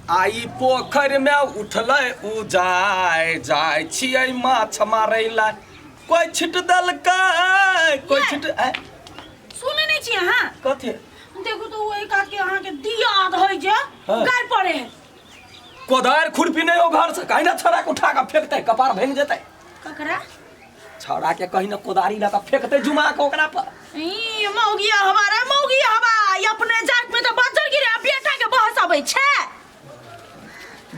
आई पोखरि में उठलै उजाय जाय छियै माछ मारै ला कोई छिट देलकै कोई छिट आँय, सुनै नहि छी अहाँ कथी देखू तऽ ओहि कात के अहाँके दियाद होइ जे हाँ। गारि पड़े है कोदारि खुरपी नहि हो घर से कहीं ना छोड़ा के उठा के फेंकतै कपार भंग जेतै ककरा छौड़ा के कहीं ना कोदारी लऽ के फेंकतै जुमा के ओकरा पर ई मौगिया हमारा मौगिया हवा ई अपने जात में तो बज्जर गिरे आ बेटा के बहस अबै छै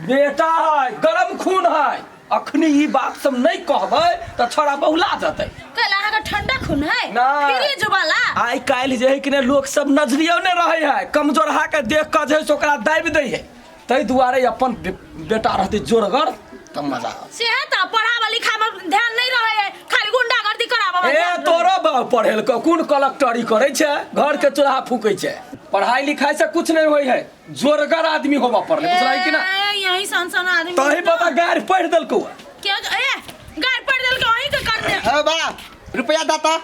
बेटा है गरम खून है अखनी ई बात सब नहीं कहबै तऽ छौड़ा बहुला जेतै कल अहाँ के ठंडा खून है नहीं। फ्रिज वाला आइ काल्हि जे है कि ने लोक सब नजरियो नहि रहै है कमजोरहा के देख कऽ जे है से ओकरा दाबि दै है ताहि दुआरे अपन बेटा रहतै जोरगर तब मजा आबै। से है तऽ पढ़ाबा लिखा में ध्यान नहीं रहे है खाली गुंडागर्दी कराबा में ए ध्यान रहे। तोरो बाप पढ़ेलको कोन कलक्टरी करै छै घर के चूल्हा फूकै छै पढ़ाई लिखाई से कुछ नहीं होय है जोरगर आदमी होबऽ पड़लै बुझलै कि ना ए, यही सन सन आदमी तही पता गारि पढ़ि देलकौ क्या ए गाड़ पड़ देलको अहीं के करने हे बा रुपया दाता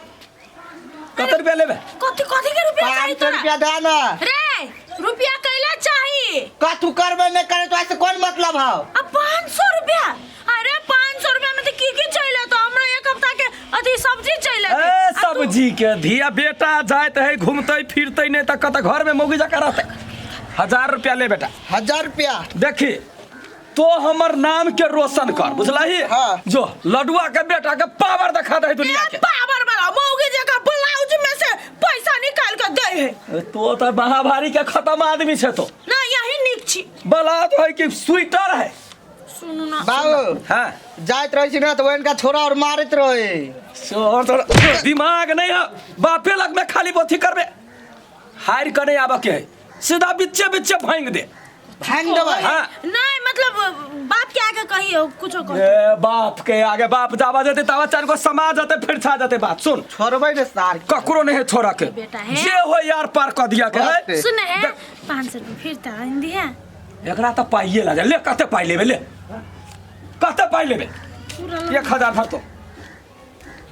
कते रुपया लेबै कथी कथी के रुपया चाही 500 तोरा रुपया दे ना रे रुपया कैला चाही कथू करबे नहीं करे तो ऐसे कौन मतलब है अब 500 रुपया अरे 500 रुपया में तो की की चले तो हमरा एक हफ्ता के अथी सब्जी चले ए सब्जी के धिया बेटा जाइत है घूमते फिरते नहीं तऽ कतऽ घर में मौगी जकाँ रहतै 1000 रुपया ले बेटा 1000 रुपया देखी तो हमर नाम के रोशन कर बुझलही हाँ। जो लडुआ के बेटा के पावर दिखा दे दुनिया के पावर वाला मौगी जका ब्लाउज में से पैसा निकाल के दे है तो तो महाभारी के खत्म आदमी छे तो ना यही निक छी बला तो है कि स्वेटर है सुनू ना बाबू हाँ जाइत रहे छी ना तो इनका छोरा और मारत रहे सोर तोर दिमाग नहीं है बापे लग में खाली बोथी करबे हार के नहीं आबे के है सीधा बिच्चे बिच्चे भांग दे भांग देबै हाँ। नहीं मतलब बाप के आगे कहियो कुछो कहो ए बाप के आगे बाप जावा जेते तावा चार गो समा जेते फिर छा जेते बात सुन छोड़बै ने सार ककरो नहीं है छोड़ा के बेटा है। जे हो यार पार कर दिया के है बाप सुन है 500 रुपया फिर तो आन दिया एकरा तऽ पाइए लगा ले कते पाइ लेबे ले कते पाइ लेबे 1000 धर तो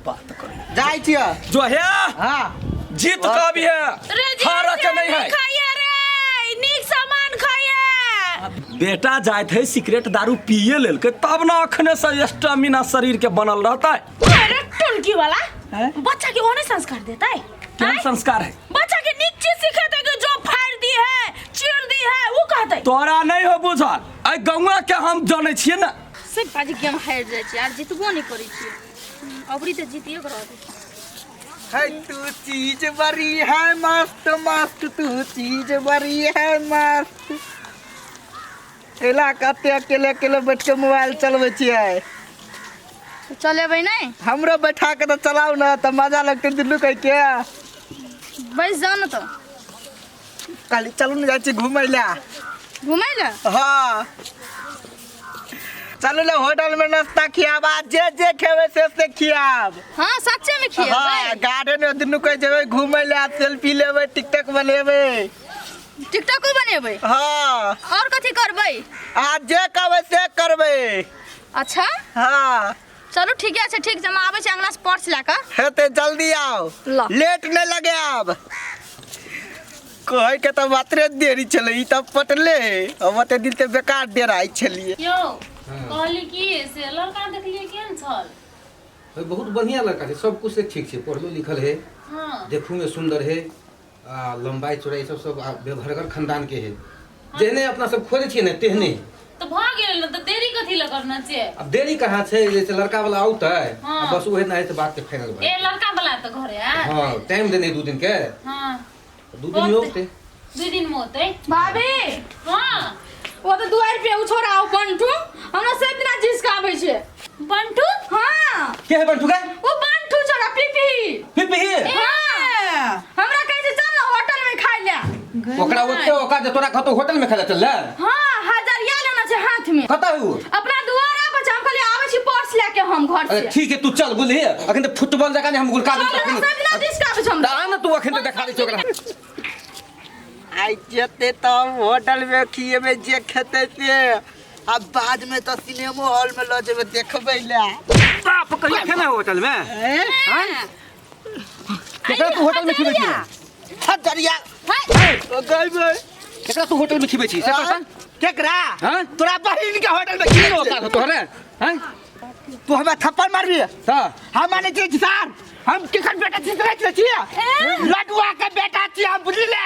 बात करी जाइ छियै जो है हाँ जीत का भी है रे जी हारा के नहीं है खाइए रे नीक सामान खाइए बेटा जाइत है सिगरेट दारू पिए लेलकै तब ना अखने से स्टेमिना शरीर के बनल रहता है अरे टुनकी वाला हैं? बच्चा के ओने संस्कार देता है केहन आँय? संस्कार है बच्चा के नीक चीज सिखेते कि जो फाड़ दी है चीर दी है वो कहते तोरा नहीं हो बुझल एहि गौआ के हम जनै छियै ने सब बाजी गेम हारि जाइ छी आर जितबो नहि करै छियै अबरी तऽ जीतिए के रहतै है तू चीज बड़ी है मस्त मस्त तू चीज बड़ी है मस्त एला कते अकेले अकेले बैठ के मोबाइल चलबै छियै चलेबै नहि हमरो बैठा के तऽ चलाउ ने तऽ मजा लगतै दुनू कह के बैस जाउ ने तऽ कहली चलू ने जाइ छी घुमै लए घुमै लए हाँ चलू ने होटल में नाश्ता खियाब आ जे जे खेबै से से खियाब हाँ सच्चे में हाँ खिएबै गार्डन में दुनू कह जेबै घुमै लए सेल्फी लेबै टिकटॉक बनेबै टिकटॉको बनेबै हाँ और कथी करबै आ जे कहबै से करबै अच्छा हाँ चलू ठीके छै ठीक छै हम आबै छी अंगना से पर्स लए कऽ हेतै जल्दी आउ ल। लेट नहि लगायब कहै के तऽ मात्रे देरी छलै ई तऽ पटले हम ओते दिन तऽ बेकार डेराइ छलियै यौ कहली कि से लड़का देखलियै केहन छल भाई बहुत बढ़िया लड़का छै सब कुछ से ठीक छै पढ़लो लिखल है हँ देखू में सुंदर है आ लंबाई चौड़ाई सब सब आ व्यवहारगर खानदान के है जेहने अपना सब खोजै छियै ने तेहने तऽ भऽ गेल ने तऽ देरी कथी लए करना छै अब देरी कहाँ छै जैसे लड़का वाला औतै हाँ। आ बस उहे ना बात के फाइनल ए भए लड़का वाला तऽ घरे आयत हाँ टाइम देने 2 दिन के हाँ 2 दिन में औतै 2 दिन में होतै भाभी हाँ ओ तऽ दुआरि पे ओ छोड़ा ओ बंटू हमरा सब दिना जिसका आबै छै बंटू हाँ के है बंटू के ओ बंटू छोड़ा पीपी पिपी हाँ हमरा कहै छै चल ना होटल में खाइ ले ओकरा ओते ओका जे तोरा कतौ होटल में खाइ चल ले हाँ हजरिया लेना छै हाथ में कतऽ हु अपना दुआरा पर छै, हम कहलियै आबै छी पर्स लए के हम घर अरे से ठीक है तू चल बुझलिही अखन तऽ फुटबॉल जकाँ ने हम गुलका चल देब ना सब दिना जिसका आबै छै हमरा आ ना तू अखन तऽ देखा दै छियौ ओकरा आइ जेतै तऽ हम होटल में खिएबै जे खेतै से आ बाद में तऽ सिनेमो हॉल में लऽ जेबै देखबै लए बाप कहिया खेने हो होटल में केकरा तू होटल में खिबै छी हजरिया ओ गइबै केकरा तू होटल में खिबै छी से कह केकरा? हाँ? तोरा बहिन के होटल में की की औकात हो तोहरे? हैं? तू हमरा थप्पड़ मारबी? हाँ। हम माने छी सर, हम केकर बेटा छी से छियै? लडुआ के बेटा छी हम, बुझली ले?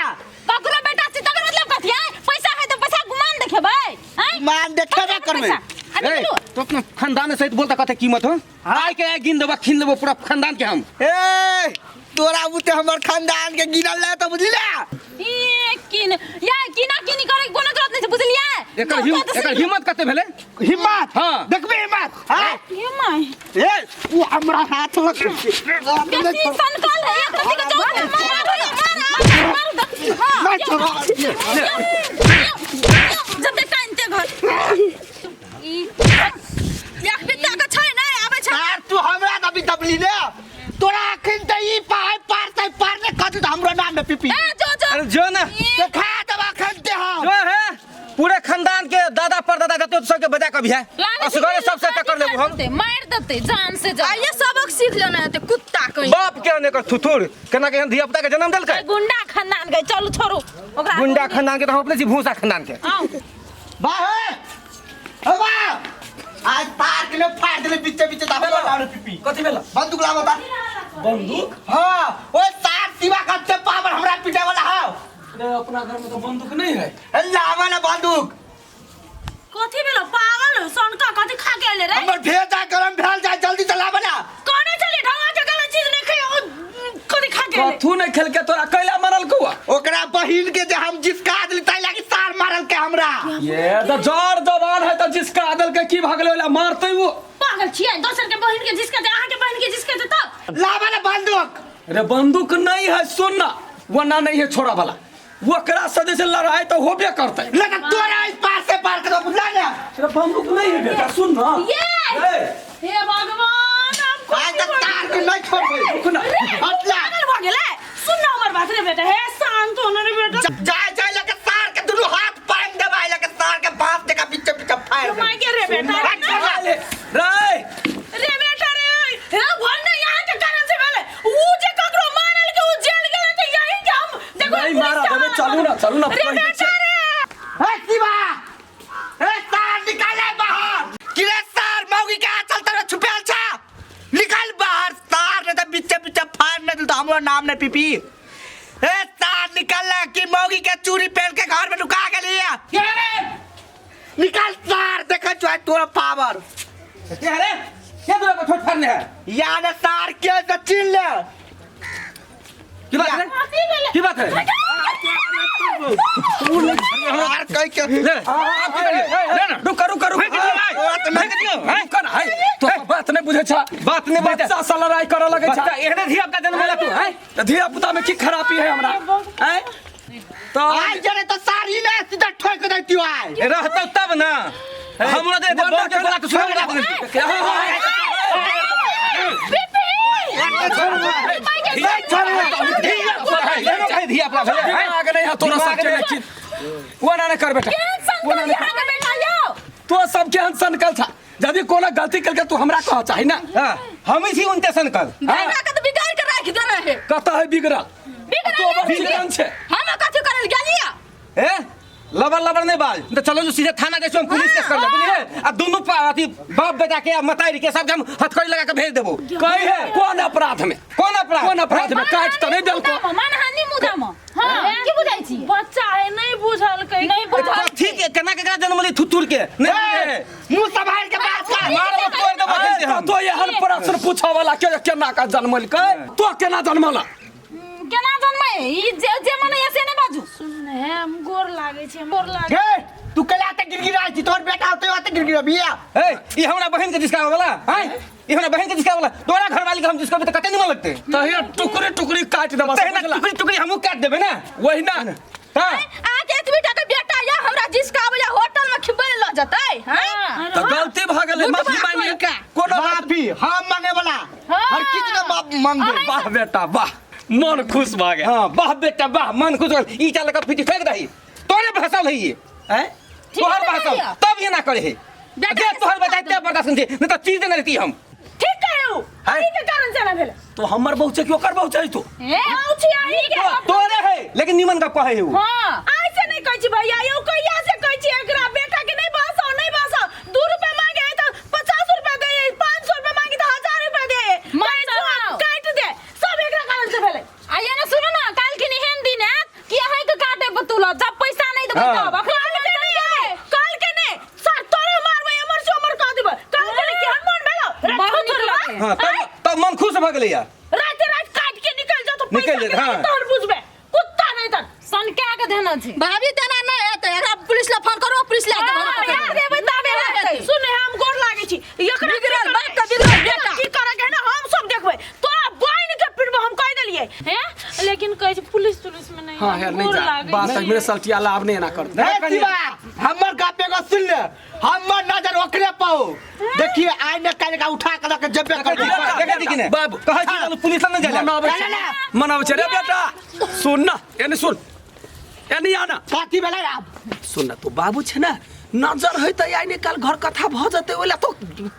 ककरो बेटा छी तकर मतलब कथी है? पैसा है त पैसा गुमान देखेबै हैं? गुमान देखेबे करबै। आ ए, निकलू। तो अपना खानदान सहित बोलता कते कीमत हो? आय के आय गिन देबो, खीन लेबो पूरा खानदान के हम। ए तोरा बुते हमर खानदान के गिनल ले तो, बुझली ले? ई किन या किना किनी करे के कोनो जरूरत नहीं छै, बुझलियै? एकर हिम एकर हिम्मत कते भेलै? हिम्मत? हाँ। देखबे हिम्मत? हाँ? हे my. ए तू हमरा हाथ लग बेसी सनकल है एक रत्ती के चौक मार मार मार मार हां नहीं छोड़ो। जब तक कानते घर ई एक बित्ता के छै नै आबै छै। यार तू हमरा दबी दबली ले, तोरा अखन त ई पाय पार से पार ने कथी त हमरो नाम में पीपी। ए जो जो अरे जो ना देखा देब अखन ते हम। जो है पूरे खानदान के दादा परदादा जते सबके बजा कभी है असगरे सबसे टक्कर लेबो हम। मार देते जान से जा। आइए सबक सीख लेना है कुत्ता कहीं। बाप के ने कर थुथुर केना के एहन धिया पुता के जन्म देलकै। गुंडा खानदान के चलू छोड़ू ओकरा। गुंडा खानदान के त हम अपने छी भूसा खानदान के। आओ बा हे ओ बा, आज पार्क में फाड़ देले बीचे बीचे त हमरो नाम में पीपी। कथी भेल? बंदूक लाबो ता। बंदूक? हां, ओ सार शिवा कते पावर हमरा पीटे वाला हौ। अरे अपना घर में तो बंदूक नहीं है। ए लावा ना बंदूक। कथी भेलो पागल सनका कथी खा के आइले रे? हमर भेजा गरम भेल जाय, जल्दी से लाबो ना। कोने चली ढंगा के गलत चीज नहीं खाई, ओ कथी खा के आइले? कथू नहीं खेल के तोरा कैला मरल कौआ? ओकरा बहिन के जे हम जिसका दिल ताई लागी सार मारल के हमरा। ये तो जोर जवान है तो जिसका आदल के की भागले वाला मारते वो। पागल छियै दोसर के बहिन के जिसका दे, अहाँ के बहिन के जिसका दे तब। लाबो ना बंदूक। अरे बंदूक नहीं है सुन ना, वो ना नहीं है छोड़ा वाला, ओकरा से जैसे लड़ाई तो होबे करते। लेकिन तोरा इस पार से पार कर बुझला ना। अरे बंदूक नहीं है बेटा सुन ना। ये ए, हे भगवान हम आज तक तार के नहीं छोड़बे। रुक ना। हटला। पागल भ गेलै। सुन ना हमर बात रे बेटा, हे शांत हो ना रे बेटा। जाय जाय लके सार के दुनू हाथ पाइन देबाय लके सार के बाप देखा बीचे बीचे फाड़ दे। माय के रे बेटा हट छोड़ला। रे रे बेटा रे, हे भल ने यहाँ के कारण से भेलै। ऊ जे ककरो मारल के ऊ जेल गेलै त यही के हम देखो नहीं पुलिस मारा के देबे, हवाला चलू ना, चलू ना, रे पहिले बेटा रे। हे शिवा, हे सार निकाले बाहर। किरे सार मौगी के आंचल तर छुपेल छा, निकाल बाहर सार, नहीं तो बीचे बीचे फाड़ नहीं तो हमरो नाम नहीं पीपी। हे सार निकाल ना कि मौगी के चूड़ी पहन के घर में लुका के लिया। निकाल सार, देखा जो है तोरा पावर। के रे के तोरा को छोट फाड़ने है? यार सार के तो चिल्ल ले। की बात है? की बात है? यार कह के ले आप की करिए? ले ना। रुक रुक रुक। फेंक दियौ, आय। तोरा तो फेंक दियौ, आय। रुक ना, है तो बात नहीं बुझे छा, बात नहीं बुझे। बच्चा से लड़ाई करे लगे छा। बच्चा एहने धिया पुता जन्म लेला तू हैं? त धिया पुता में की खराबी है हमरा हैं? तो आई जरे तो सारी ने सीधा ठोक देती आय। रहतौ तब ना। हमरा दे दे बम के बोला तो सुन बोला दे। धिया पुता भेलै हैं? दिमाग नहीं है तोरा सबके लेकिन वो ना कर बेटा, वो ना यहाँ के बेटा यो तो सबके हन सनकल था, यदि कोनो गलती करके तू हमरा कह चाही ना। हाँ, हम ही छी उनते सनकल। बेटा के तो बिगाड़ के राख दे रहे। कत है बिगड़ल? बिगड़ल तो बड़ है। चिकन छे। हम कथी करल गेलिया? ए लबर लबर नहीं बाज, तो चलो जो सीधे थाना जैसे हम पुलिस केस कर ले, बुझलिए? आ दुनू अथी बाप बेटा के आ मतारी के सबके हम हथकड़ी लगा के भेज देबो। कही है कौन अपराध में? कौन अपराध? कौन अपराध में काट तो नहीं देलको? मानहानि मुद्दा में हां की बुझाई छी? बच्चा है नहीं बुझल के। नहीं बुझल। ठीक है, केना केकरा जन्म ली थुथुर के नहीं बुझे। मुंह संभाल के बात कर। मारबो तोड़ देबो अरे जल्दी हम। तो एहन प्रश्न पूछऽ वाला के केना का जन्मलकै? तो केना जन्मला? केना जन्मै ई जे जे मने ऐसे नै बाजू। सुन हे हम गोर लागे छै, गोर लागे। हे तू कला ते गिड़गिड़ा छी, तोर बेटा होते होते गिड़गिड़ा बिया। ए ई हमरा बहन के जिसका वाला हैं? ई हमरा बहन के जिसका वाला तोरा घरवाली के हम जिसका त कते निमन लगते। तहिया टुकड़ी टुकड़ी काट देबा। तहिना टुकड़ी टुकड़ी हमहू काट देबे ना। वही ना। हां आ के एतबी टा के बेटा या हमरा जिसका आबै होटल में खिबै ल जतै हैं? त गलती भ गेलै, माफी मांगी। कोनो माफी हम मांगे वाला हर चीज के माफ मांगबे। वाह बेटा वाह, मन खुश भ गेल। हां वाह बेटा वाह, मन खुश हो गेल। ई चाल के फिटी फेंक दही, तोरे भाषा है ये हैं? तोहर भाषा तब ये ना करे है। बेटा जे तोहर बेटा एते बर्दाश्त नहीं नहीं तो चीज देने रहती हम। ठीक कहू, हैं? के कारण से ना भेलै। तो हमर बहु छै कि ओकर बहु छै तू? ए बहु छी अहीं के। तोरे है लेकिन निमन का कहे है उ। हां ऐसे नहीं कहै छी भैया, यौ कहिया से कहै छी एकरा हां, तब तब मन खुश भ गेलैया। राति राति काट के निकल जाओ तो निकल पैसा जात, के हाँ। लागी तोहर बुझबे कुत्ता नहीं तर। सनका के देना छै। भाभी तेना नहीं हेतै, एकरा पुलिस ला फोन करू, पुलिस ला के घर हाँ, पकड़ि यार लेतै। देबै तबे हेतै। सुन, हम गोर लागै छी। एकरा बिगड़ल बाप के बिगड़ल बेटा। की करे के है ना हम सब देखबै। तोरा बहिन के पिटबो हम कहि देलियै। हैं, लेकिन कहै छै पुलिस तुलिस में नहीं। हाँ यार, नहीं गोर जा लागै बात छै। मेरे सल्टिया लाभ नहीं एना कर। ए शिवा, हमर गप एगो सुन ले, हमर नजर ओकरे पाओ। देखिए आइ ने काल्हि का उठा के लके जेबे कर। देखै छी कि नहि? बाबू। कहै छी चलू पुलिस लग नहि जाय। मनाबै चल छै, मनाबै छै रे बेटा। सुन ना, एने सुन, एने आना। कथी भेलै आब? सुन ना, तो बाबू छै ना, नजर है तऽ आइ ने काल घर कथा भऽ जेतै, ओहि ला तो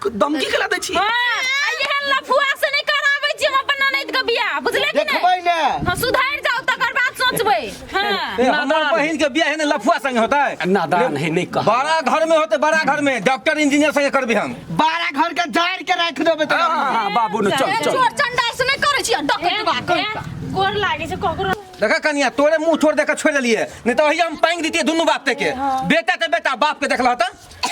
दमकी के ला दै छी। हाँ, आ एहन लफुआ से नहीं कराबै छी हम अपन ननैद के बियाह, बुझले कि नहीं? देखबै ने। हाँ, सुधरि जाउ तकर बाद सोचबै। हाँ। ए, हमर बहिन के बियाह ने लफुआ संगे होतै? नादान है, नहीं कह। बड़ा घर में होते, बड़ा घर में डॉक्टर इंजीनियर संगे करबी हम। 12 घर के झाड़ के राखि देबै तऽ। हाँ, हाँ, बाबू ने चल ए, चल। चोर चंडाल से नहीं करै छियै डकैतबा ए, गोर लागै छै ककरो। देखा कनिया, तोरे मुंह छोड़ देके छोड़ देलिए, नहीं तो वही हम पांग दीतिए दुनू बाप ते के। बेटा ते बेटा, बाप के देखला त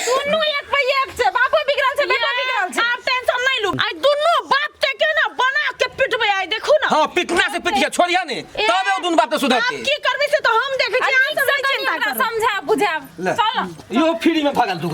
दुनू एक पे एक छै, बापो बिगड़ल छै, बेटो बिगड़ल छै। आप टेंशन नहीं लू, आई दुनू बाप ते के ना बना के पिटबै आई देखू ना। हां, पिटना से पिटिया छोड़िया नहीं, तब ओ दुनू बाप ते सुधरते। आप की करबै से तो हम देखै छी, आ अहाँ नीक सब से नहीं कनि चिंता ओकरा करू। समझा बुझाब। ले। चल। यो फ्री में भगल दू।